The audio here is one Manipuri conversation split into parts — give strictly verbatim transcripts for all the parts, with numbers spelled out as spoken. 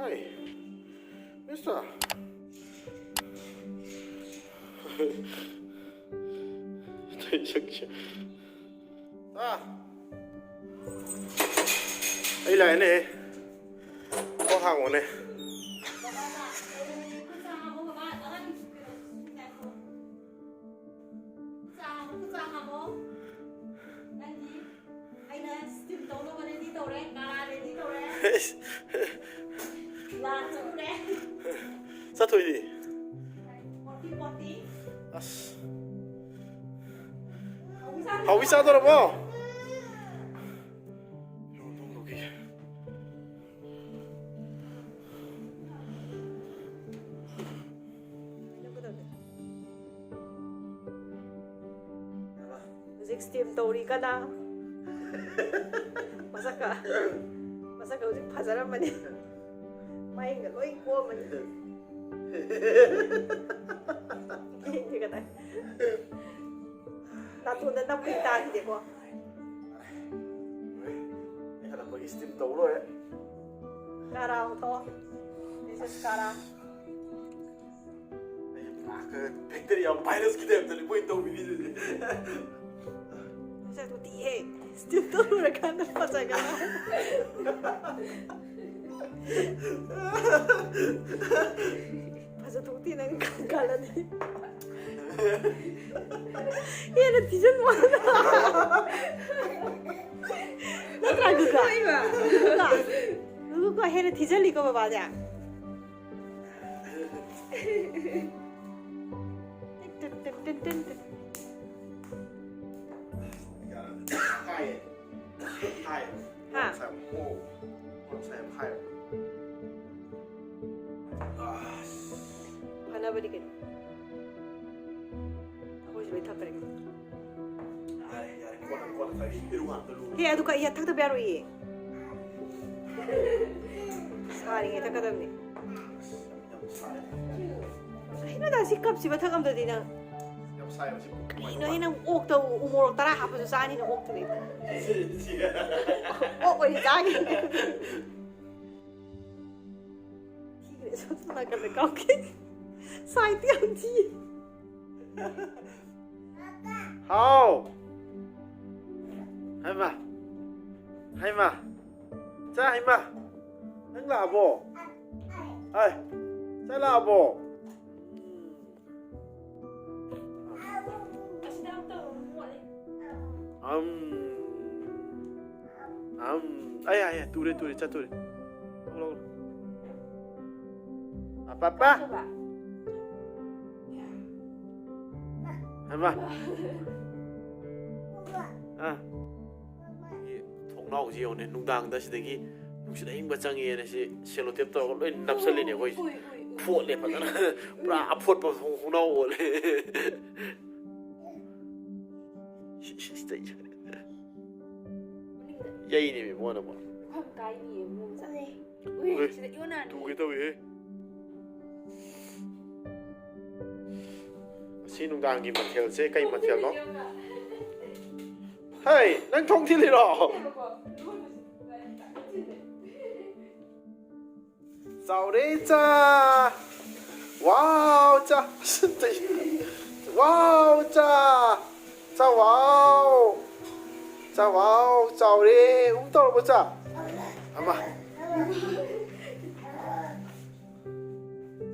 Hey, mister. ꯇꯧꯔꯤ ꯁꯛꯁꯦ꯫ ꯑꯥ꯫ ꯑꯩ ꯂꯥꯛꯑꯦꯅꯦ꯫ ꯀꯣꯛ ꯍꯥꯡꯉꯣꯅꯦ꯫ ꯆꯥ ꯍꯥꯞꯄꯣ, ꯆꯥ ꯍꯥꯞꯄꯣ꯫ ꯅꯪꯗꯤ ꯑꯩꯅ steam ꯇꯧꯅꯕ ready ꯇꯧꯔꯦ, ꯀꯥꯔꯥ ready ꯇꯧꯔꯦ꯫ ꯂꯥ ꯆꯠꯂꯨꯔꯦ꯫ ꯆꯠꯊꯣꯛꯏꯗꯤ꯫ Potty, potty꯫ ꯑꯁ꯫ ꯍꯥꯎꯕꯤ ꯆꯥꯗꯣꯔꯕꯣ? ꯍꯧꯖꯤꯛ steam ꯇꯧꯔꯤ ꯀꯟꯅ꯫ ꯃꯁꯛꯀ, ꯃꯁꯛꯀ ꯍꯧꯖꯤꯛ ꯐꯖꯔꯝꯃꯅꯤ꯫ ꯃꯌꯦꯡꯒ ꯂꯣꯏ ꯀꯣꯝꯃꯅꯤ꯫ ꯌꯦꯡꯒꯦ ꯀꯗꯥꯏ꯫ ꯅꯥꯇꯣꯟꯗ ꯅꯞꯄꯗꯤ ꯇꯥꯈꯤꯗꯦꯀꯣ꯫ ꯑꯩ ꯍꯜꯂꯛꯄꯒꯤ steam ꯇꯧ ꯂꯣꯏꯔꯦ꯫ ꯀꯥꯔꯥ ꯑꯃꯨꯛ ꯊꯛꯑꯣ꯫ This is ꯀꯥꯔꯥ꯫ ꯑꯩ ꯄꯨꯔꯥ factory ꯌꯥꯝ virus ꯀꯤ type ꯇꯅꯤ ꯃꯣꯏ ꯇꯧꯕꯤꯔꯤꯗꯨꯗꯤ꯫ ꯃꯁꯛꯇꯨ ꯊꯤꯍꯦ꯫ Steam ꯇꯧꯔꯨꯔꯀꯥꯟꯗ ꯐꯖꯒꯅꯤ꯫ ꯐꯖꯊꯣꯛꯇꯦ ꯅꯪ ꯈꯜꯂꯗꯤ꯫ ꯍꯦꯟꯅ ꯊꯤꯖꯤꯟꯕ꯫ ꯅꯠꯇ꯭ꯔꯥ, ꯒꯨꯒꯥ? ꯒꯨꯒꯥ? ꯒꯨꯒꯥ ꯍꯦꯟꯅ ꯊꯤꯖꯤꯜꯂꯤꯀꯣ ꯕꯕꯥꯁꯦ꯫ ꯇꯟ, ꯇꯟ, ꯇꯟ, ꯇꯟ, ꯇꯟ꯫ ꯍꯥꯏꯌꯦ꯫ ꯍꯥꯏꯌꯦ꯫ ꯍꯥ? ꯉꯁꯥꯏ, ꯑꯣ, ꯉꯁꯥꯏ ꯌꯥꯝ ꯍꯥꯏꯌꯦ꯫ ꯑꯁ꯫ ꯐꯅꯕꯅꯤ ꯀꯩꯅꯣ꯫ ꯑꯩꯈꯣꯏꯁꯨ ꯂꯣꯏ ꯊꯛꯈ꯭ꯔꯦ꯫ ꯌꯥꯔꯦ, ꯌꯥꯔꯦ, ꯀꯣꯟꯅ, ꯀꯣꯟꯅ ꯊꯛꯑꯒꯦ꯫ ꯏꯔꯨ ꯍꯥꯟꯅ ꯂꯨ꯫ ꯍꯦ, ꯑꯗꯨ ꯀ-, ꯌꯥ-, ꯊꯛꯇꯕ ꯌꯥꯔꯣꯏꯌꯦ꯫ ꯁꯥꯔꯤꯉꯩ ꯊꯛꯀꯗꯕꯅꯤ꯫ ꯌꯥꯝ ꯁꯥꯔꯦ꯫ ꯀꯩꯅꯣꯗ ꯁꯤ ꯀꯞꯁꯤ ꯃꯊꯛ ꯑꯝꯗꯗꯤ ꯅꯪ꯫ ꯌꯥꯝ ꯁꯥꯏꯕ ꯁꯤ꯫ ꯀꯩꯅꯣ ꯍꯦ, ꯅꯪ ꯑꯣꯛꯇ ꯎ ꯃꯣꯔꯣꯛ ꯇꯔꯥ ꯍꯥꯞꯄꯁꯨ ꯆꯥꯅꯤꯅ ꯑꯣꯛꯇꯨꯗꯤ꯫ ꯁꯤ, ꯁꯤ꯫ ꯑꯣꯛ ꯑꯣꯏꯅ ꯆꯥꯒꯦ꯫ ꯅꯥꯀꯟꯗ ꯀꯥꯎꯈꯤ꯫ ꯁꯥꯏꯠꯇꯤ ꯌꯥꯝ ꯊꯤ꯫ ꯍꯥꯎ꯫ ꯍꯩꯃꯥ꯫ ꯍꯩꯃꯥ꯫ ꯆꯥ ꯍꯩꯃꯥ꯫ ꯅꯪ ꯂꯥꯛꯑꯕꯣ? ꯑꯩ꯫ ꯆꯥ ꯂꯥꯛꯑꯕꯣ? ꯑꯝ꯫ ꯑꯝ꯫ ꯑꯩ, ꯑꯩ, ꯑꯩ, ꯇꯨꯔꯦ, ꯇꯨꯔꯦ, ꯆꯠꯇꯨꯔꯦ꯫ ꯂꯧꯔꯣ, ꯂꯧꯔꯣ꯫ ꯑꯄꯥꯄꯥ꯫ ꯍꯩꯃꯥ꯫ ꯑꯥ꯫ ꯊꯣꯡꯅꯥꯎꯁꯤ ꯌꯦꯡꯉꯨꯅꯦ, ꯅꯨꯡꯗꯥꯡꯗ ꯁꯤꯗꯒꯤ ꯅꯨꯡꯁꯤꯠ ꯑꯏꯪꯕ ꯆꯪꯉꯦꯅ ꯁꯤ ꯁꯦꯂꯣꯇꯦꯞ ꯇꯧꯔꯒ ꯂꯣꯏ ꯅꯞꯁꯜꯂꯤꯅꯦ ꯑꯩꯈꯣꯏꯁꯦ꯫ ꯎꯏ, ꯎꯏ, ꯎꯏ꯫ ꯐꯣꯠꯂꯦ ꯐꯖꯅ꯫ ꯄꯨꯔꯥ ꯑꯐꯣꯠꯄ ꯊꯣꯡ-, ꯊꯣꯡꯅꯥꯎ ꯑꯣꯜꯂꯦ꯫ ꯁꯤ, ꯁꯤ, ꯁꯤꯗ ꯌꯩꯅꯦꯃꯤ ꯃꯣꯏꯅ ꯑꯃꯨꯛ꯫ ꯃꯐꯝ ꯀꯥꯏꯅꯤꯌꯦ ꯃꯑꯣꯡꯁꯦ꯫ ꯎꯏ, ꯎꯏ, ꯁꯤꯗ ꯏꯑꯣꯟ ꯅꯥꯅꯤ꯫ ꯇꯨꯒꯦ ꯇꯧꯏꯍꯦ꯫ ꯉꯁꯤ ꯅꯨꯡꯗꯥꯡꯒꯤ ꯃꯊꯦꯜꯁꯦ ꯀꯩ ꯃꯊꯦꯜꯅꯣ? ꯍꯩ, ꯅꯪ ꯊꯣꯡ ꯊꯤꯜꯂꯤꯔꯣ? ꯆꯥꯎꯔꯦ ꯆꯥ! ꯋꯥꯎ ꯆꯥ! ꯋꯥꯎ ꯆꯥ! ꯆꯥ ꯋꯥꯎ! ꯆꯥ ꯋꯥꯎ! ꯆꯥꯎꯔꯦ! ꯎꯝ ꯇꯧꯔꯕꯣ ꯆꯥ? ꯑꯃ꯫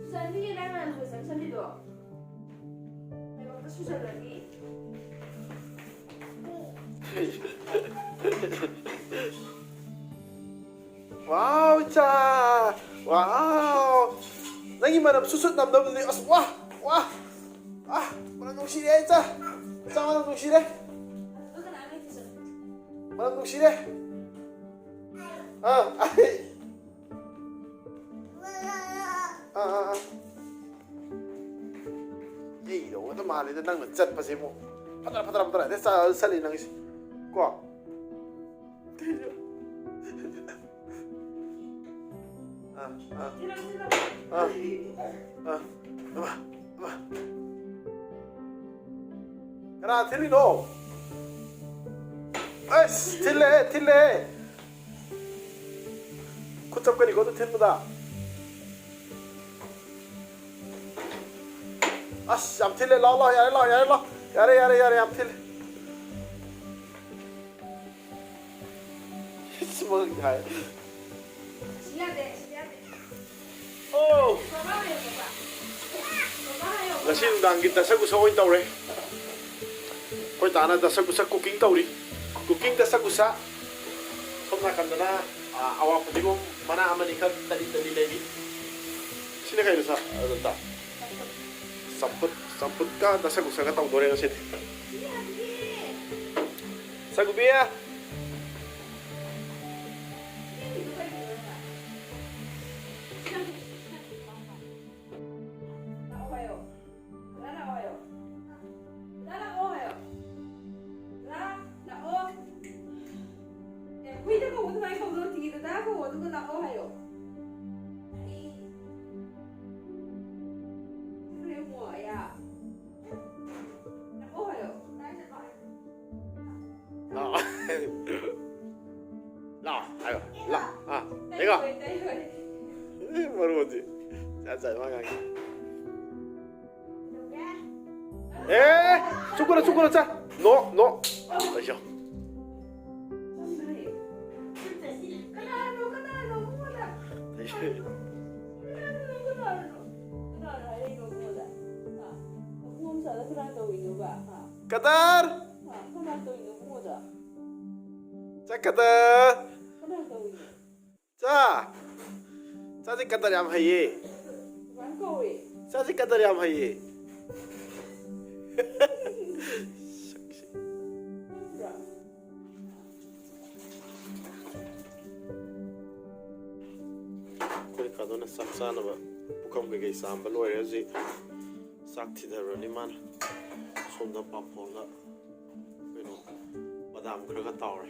ꯁꯨꯖꯟꯅꯤꯌꯦ ꯅꯪꯅ ꯂꯨꯍꯣꯡ ꯆꯪꯁꯜꯂꯤꯗꯣ꯫ ꯂꯥꯏꯕꯛꯇ ꯁꯨꯖꯜꯂꯅꯤ꯫ ꯋꯥꯎ, ꯏꯆꯥ! ꯋꯥꯎ! ꯅꯪꯒꯤ ꯃꯅꯝ ꯁꯨꯠ ꯁꯨꯠ ꯅꯝꯅꯕꯗꯨꯗꯤ, ꯑꯁ, ꯋꯥ! ꯋꯥ! ꯑꯥ! ꯃꯅꯝ ꯅꯨꯡꯁꯤꯔꯦ, ꯏꯆꯥ! ꯏꯆꯥ, ꯃꯅꯝ ꯅꯨꯡꯁꯤꯔꯦ! ꯃꯅꯝ ꯅꯨꯡꯁꯤꯔꯦ! ꯑꯥ! ꯑꯩ! ꯑꯥ, ꯑꯥ, ꯑꯥ꯫ ꯌꯩꯗꯧꯕꯇ ꯃꯥꯜꯂꯤꯗ ꯅꯪꯅ ꯆꯠꯄꯁꯦ ꯑꯃꯨꯛ꯫ ꯐꯠꯇ꯭ꯔꯥ, ꯐꯠꯇ꯭ꯔꯥ, ꯐꯠꯇ꯭ꯔꯥ꯫ ꯑꯗꯩ ꯆꯠ-, ꯆꯠꯂꯤ ꯅꯪꯁꯦ꯫ ꯀꯣ? ꯑꯥ, ꯑꯥ꯫ ꯑꯥ, ꯑꯥ꯫ ꯑꯃ, ꯑꯃ꯫ ꯀꯅꯥ ꯊꯤꯜꯂꯤꯅꯣ? ꯑꯁ, ꯊꯤꯜꯂꯦ, ꯊꯤꯜꯂꯦ꯫ ꯈꯨꯠ ꯆꯞꯀꯅꯤꯀꯣ ꯑꯗꯨ ꯊꯤꯟꯕꯗ꯫ ꯑꯁ, ꯌꯥꯝ ꯊꯤꯜꯂꯦ꯫ ꯂꯥꯎ, ꯂꯥꯎ, ꯌꯥꯔꯦ, ꯂꯥꯎ, ꯌꯥꯔꯦ, ꯂꯥꯎ꯫ ꯌꯥꯔꯦ, ꯌꯥꯔꯦ, ꯌꯥꯔꯦ, ꯌꯥꯝ ꯊꯤꯜꯂꯦ꯫ ꯁꯨꯃꯥꯡ ꯍꯥꯏ꯫ ꯑꯣ꯫ ꯉꯁꯤ ꯅꯨꯡꯗꯥꯡꯒꯤ ꯗꯁꯀꯨꯁ ꯑꯣꯏꯅ ꯇꯧꯔꯦ꯫ ꯑꯩꯈꯣꯏ ꯇꯥꯅ ꯗꯁꯀꯨꯁ cooking ꯇꯧꯔꯤ꯫ Cooking ꯗꯁꯀꯨꯁ꯫ ꯁꯣꯝ ꯅꯥꯀꯟꯗꯅ, ꯑ, ꯑꯋꯥ ꯐꯗꯤꯒꯣꯝ ꯃꯅꯥ ꯑꯃꯅꯤꯈꯛ ꯇꯠꯂꯤ ꯇꯠꯂꯤ ꯂꯩꯔꯤ꯫ ꯁꯤꯅ ꯀꯩꯅꯣ, ꯁꯥ? ꯑꯗꯨ ꯑꯝꯇ꯫ ꯆꯝꯐꯨꯠ, ꯆꯝꯐꯨꯠꯀ ꯗꯁꯀꯨꯁꯒ ꯇꯧꯗꯣꯔꯦ ꯉꯁꯤꯗꯤ꯫ ꯁꯒꯨꯕꯤ! ꯂꯥꯛꯑꯣ ꯍꯥꯏꯌꯣ꯫ ꯂꯥꯛꯑꯣ ꯍꯥꯏꯌꯣ꯫ ꯂꯥꯛꯑꯣ ꯍꯥꯏꯌꯣ꯫ ꯂꯥ-, ꯂꯥꯛꯑꯣ꯫ ꯑꯦ, ꯍꯨꯏꯗ ꯀꯧꯕ ꯑꯗꯨꯃꯥꯏꯅ ꯀꯧꯗ꯭ꯔꯣ? ꯇꯤꯀꯦꯠꯇ ꯇꯔꯥ ꯀꯧ, ꯑꯗꯨꯒ ꯂꯥꯛꯑꯣ ꯍꯥꯏꯌꯣ꯫ ꯆꯠꯈ꯭ꯔꯦ ꯑꯃꯨꯛ, ꯑꯌꯥ꯫ ꯂꯥꯛꯑꯣ ꯍꯥꯏꯌꯣ꯫ ꯀꯗꯥꯏ ꯆꯠꯂꯣ ꯍꯥꯏꯅꯣ? ꯂꯥꯛꯑꯣ꯫ ꯂꯥꯛꯑꯣ ꯍꯥꯏꯌꯣ꯫ ꯂꯥꯛꯑꯣ꯫ ꯑꯥ, ꯂꯩꯀꯣ꯫ ꯇꯩꯔꯣꯏ, ꯇꯩꯔꯣꯏ꯫ ꯑꯦ, ꯃꯔꯣꯟꯁꯦ꯫ ꯖꯥꯠ ꯖꯥꯠ ꯃꯥ ꯉꯥꯡꯉꯤ꯫ ꯑꯦ, ꯆꯨꯞꯀꯅꯨ, ꯆꯨꯞꯀꯅꯨ, ꯆꯥ꯫ ꯅꯣ, ꯅꯣ꯫ ꯑꯩꯁꯨ꯫ ꯀꯅꯥꯅꯣ, ꯀꯅꯥꯅꯣ, ꯃꯉꯣꯟꯗ? ꯀꯅꯥꯅꯣ, ꯀꯅꯥꯅꯣ? ꯀꯅꯥꯅꯣ ꯍꯥꯏꯔꯛꯏꯅꯣ ꯃꯉꯣꯟꯗ? ꯍꯥ? ꯃꯕꯨꯡ ꯑꯃ ꯁꯥꯗ ꯀꯅꯥ ꯇꯧꯔꯤꯅꯣꯕ? ꯍꯥ? ꯀꯗꯔ! ꯍꯥ? ꯀꯅꯥ ꯇꯧꯔꯤꯅꯣ ꯃꯉꯣꯟꯗ? ꯆꯠꯀꯗ! ꯀꯅꯥ ꯇꯧꯔꯤꯅꯣ? ꯆꯥ! ꯆꯥꯁꯦ ꯀꯗꯔ ꯌꯥꯝ ꯍꯩꯌꯦ꯫ ꯀꯃꯥꯏꯅ ꯀꯧꯏ? ꯆꯥꯁꯦ ꯀꯗꯔ ꯌꯥꯝ ꯍꯩꯌꯦ꯫ ꯁꯛꯁꯤ꯫ ꯈꯪꯕ꯭ꯔꯥ? ꯑꯩꯈꯣꯏ ꯀꯥꯗꯣꯅ ꯆꯥꯛ ꯆꯥꯅꯕ ꯄꯨꯈꯝ ꯀꯩꯀꯩ ꯆꯥꯝꯕ ꯂꯣꯏꯔꯦ ꯍꯧꯖꯤꯛ꯫ ꯆꯥꯛ ꯊꯤꯗꯔꯨꯔꯅꯤ ꯃꯥꯅ꯫ ꯁꯣꯝꯗ ꯄꯥꯐꯣꯔꯒ ꯀꯩꯅꯣ, ꯕꯗꯥꯝ ꯈꯔꯒ ꯇꯥꯎꯔꯦ꯫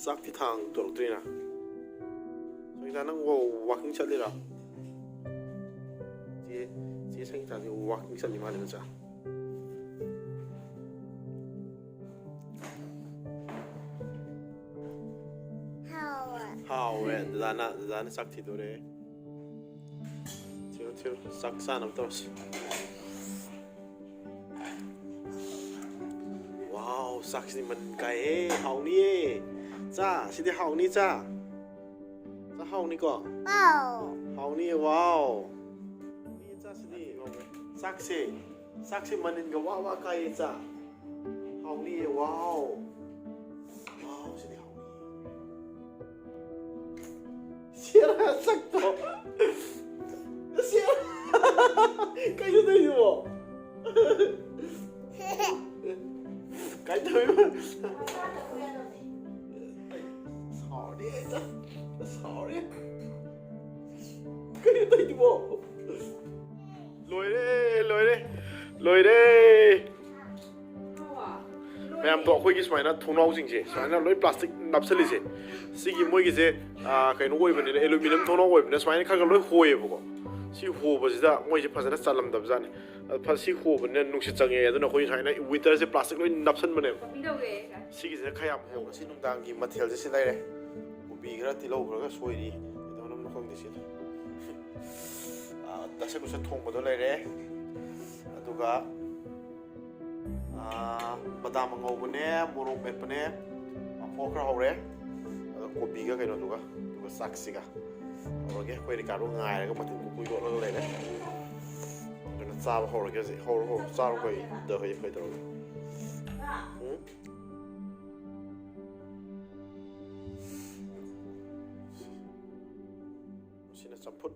ꯆꯥꯛꯇꯤ ꯊꯥꯡ ꯇꯧꯔꯛꯇ꯭ꯔꯤꯅ꯫ ꯁꯪꯒꯤꯇꯥ, ꯅꯪ ꯋꯥ-, walking ꯆꯠꯂꯤꯔꯣ? ꯆꯦ, ꯆꯦ ꯁꯪꯒꯤꯇꯥꯗꯤ walking ꯆꯠꯂꯤ ꯃꯥꯜꯂꯦ, ꯃꯆꯥ꯫ ꯍꯥꯎ꯫ ꯍꯥꯎ꯫ ꯍꯧꯔꯦ꯫ ꯗꯗꯥꯅ ꯗꯗꯥꯅ ꯆꯥꯛ ꯊꯤꯗꯣꯔꯦ꯫ ꯊꯤꯔꯣ, ꯊꯤꯔꯣ, ꯆꯥꯛ ꯆꯥꯅꯕ ꯇꯧꯔꯁꯤ꯫ ꯋꯥꯎ, ꯆꯥꯛꯁꯤꯗꯤ ꯃꯅꯤꯟ ꯀꯥꯏꯍꯦ꯫ ꯍꯥꯎꯅꯤꯌꯦ꯫ ꯆꯥ, ꯁꯤꯗꯤ ꯍꯥꯎꯅꯤ꯫ ꯆꯥ, ꯆꯥ ꯍꯥꯎꯅꯤꯀꯣ? ꯍꯥꯎꯅꯤꯌꯦ꯫ ꯋꯥꯎ, ꯍꯥꯎꯅꯤꯌꯦ ꯆꯥꯁꯤꯗꯤ꯫ ꯆꯥꯛꯁꯦ, ꯆꯥꯛꯁꯦ ꯃꯅꯤꯟꯒ ꯋꯥ ꯋꯥ ꯀꯥꯏꯌꯦ꯫ ꯆꯥ, ꯍꯥꯎꯅꯤꯌꯦ꯫ ꯋꯥꯎ, ꯋꯥꯎ, ꯁꯤꯗꯤ ꯍꯥꯎꯅꯤꯌꯦ꯫ ꯁꯦꯔꯥ ꯁꯛꯇꯣ꯫ ꯁꯦꯔꯥ꯫ ꯀꯩꯅꯣ ꯇꯧꯔꯤꯗꯨꯕꯣ? ꯀꯥꯏ ꯇꯧꯔꯤꯕ? ꯁꯥꯎꯔꯦ ꯑꯩ꯫ ꯁꯥꯎꯔꯦ꯫ ꯀꯩꯅꯣ ꯇꯧꯔꯤꯗꯨꯕꯣ? ꯂꯣꯏꯔꯦ, ꯂꯣꯏꯔꯦ, ꯂꯣꯏꯔꯦ꯫ ꯃꯌꯥꯝꯗꯣ, ꯑꯩꯈꯣꯏꯒꯤ ꯁꯨꯃꯥꯏꯅ ꯊꯣꯡꯅꯥꯎꯁꯤꯡꯁꯦ ꯁꯨꯃꯥꯏꯅ ꯂꯣꯏ ꯄ꯭ꯂꯥꯁꯇꯤꯛ ꯅꯞꯁꯜꯂꯤꯁꯦ, ꯁꯤꯒꯤ ꯃꯣꯏꯒꯤꯁꯦ, ꯑꯥ, ꯀꯩꯅꯣ ꯑꯣꯏꯕꯅꯤꯅ, ꯑꯦꯂꯨꯃꯤꯅꯤꯌꯝ ꯊꯣꯡꯅꯥꯎ ꯑꯣꯏꯕꯅꯤꯅ ꯁꯨꯃꯥꯏꯅ ꯈꯔ ꯈꯔ ꯂꯣꯏ ꯍꯣꯏꯌꯦꯕꯀꯣ꯫ ꯁꯤ ꯍꯣꯕꯁꯤꯗ ꯃꯣꯏꯁꯦ ꯐꯖꯅ ꯆꯜꯂꯝꯗꯕꯖꯥꯠꯅꯤ꯫ ꯑꯗ ꯐ-, ꯁꯤ ꯍꯣꯕꯅꯤꯅ ꯅꯨꯡꯁꯤꯠ ꯆꯪꯉꯦ, ꯑꯗꯨꯅ ꯑꯩꯈꯣꯏ ꯁꯨꯃꯥꯏꯅ ꯋꯤꯟꯇꯔꯁꯦ ꯄ꯭ꯂꯥꯁꯇꯤꯛ ꯂꯣꯏ ꯅꯞꯁꯟꯕꯅꯦꯕ꯫ ꯁꯤꯒꯤꯁꯤꯅ ꯈꯔ ꯌꯥꯝ ꯍꯣꯕ꯫ ꯉꯁꯤ ꯅꯨꯡꯗꯥꯡꯒꯤ ꯃꯊꯦꯜꯁꯦ ꯁꯤ ꯂꯩꯔꯦ꯫ ꯀꯣꯕꯤ ꯈꯔ, ꯇꯤꯜꯍꯧ ꯈꯔꯒ ꯁꯣꯏꯔꯤ, ꯀꯩꯗꯧꯅꯕꯅꯣ ꯈꯪꯗꯦ ꯁꯤꯗ꯫ ꯑꯥ, ꯗꯁꯀꯨꯁ ꯊꯣꯡꯕꯗꯣ ꯂꯩꯔꯦ, ꯑꯗꯨꯒ ꯑꯥ, ꯕꯗꯥꯝ ꯑꯉꯧꯕꯅꯦ, ꯃꯣꯔꯣꯛ ꯃꯦꯠꯄꯅꯦ, ꯄꯥꯐꯣꯔ ꯈꯔ ꯍꯧꯔꯦ, ꯑꯗꯣ ꯀꯣꯕꯤꯒ ꯀꯩꯅꯣꯗꯨꯒ, ꯑꯗꯨꯒ ꯆꯥꯛꯁꯤꯒ ꯍꯧꯔꯒꯦ꯫ ꯑꯩꯈꯣꯏ ꯔꯤꯀꯥꯔꯗꯣ ꯉꯥꯏꯔꯒ ꯃꯇꯤꯟ ꯀꯨ ꯀꯨꯏ ꯌꯣꯠꯂꯒ ꯂꯩꯔꯦ꯫ ꯑꯗꯨꯅ ꯆꯥꯕ ꯍꯧꯔꯒꯦ ꯍꯧꯖꯤꯛ꯫ ꯍꯧꯔꯣ, ꯍꯧꯔꯣ, ꯆꯥꯔꯣ꯫ ꯀꯩ ꯗ ꯍꯩ ꯀꯩ ꯇꯧꯔꯒꯦ? ꯎꯝ? ꯁꯤꯅ ꯆꯝꯐꯨꯠ꯫